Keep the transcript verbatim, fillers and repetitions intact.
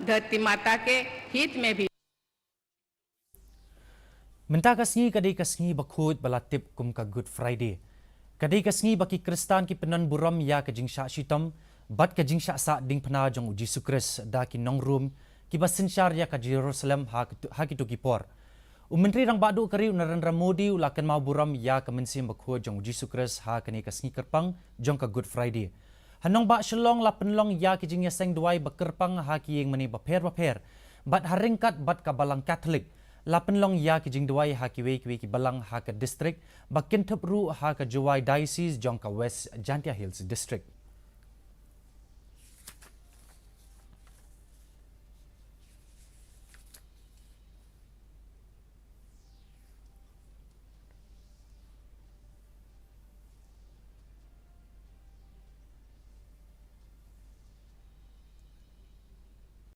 धरती माता के हित में भी। Mynta ka sngi ka dei ka sngi bakhuid ba la tip kum ka Good Friday. Ka dei ka sngi ba ki Khristan ki pynburom ïa ka jingshah shitom bad ka jingshah sah diengphna jong u Jisu Khrist da ki nong Rom kiba synshar ïa ka Jerusalem ha kitu, ha kitu ki por. U Myntri Rangbah Duh ka ri u Narendra Modi u la kynmaw burom ïa ka mynsiem bakhuid jong u Jisu Khrist ha kane ka sngi kyrpang jong ka Good Friday. Ha nongbah Shillong la pynlong ïa ki jingïaseng duwai ba kyrpang ha ki ïing mane bapher bapher. Bad ha ryngkat bad ka Balang Katholik la pynlong ïa ki jingduwai ha kiwei kiwei ki balang ha ka distrik ba kynthup ruh ha ka Jowai Diocese jong ka West Jaintia Hills District.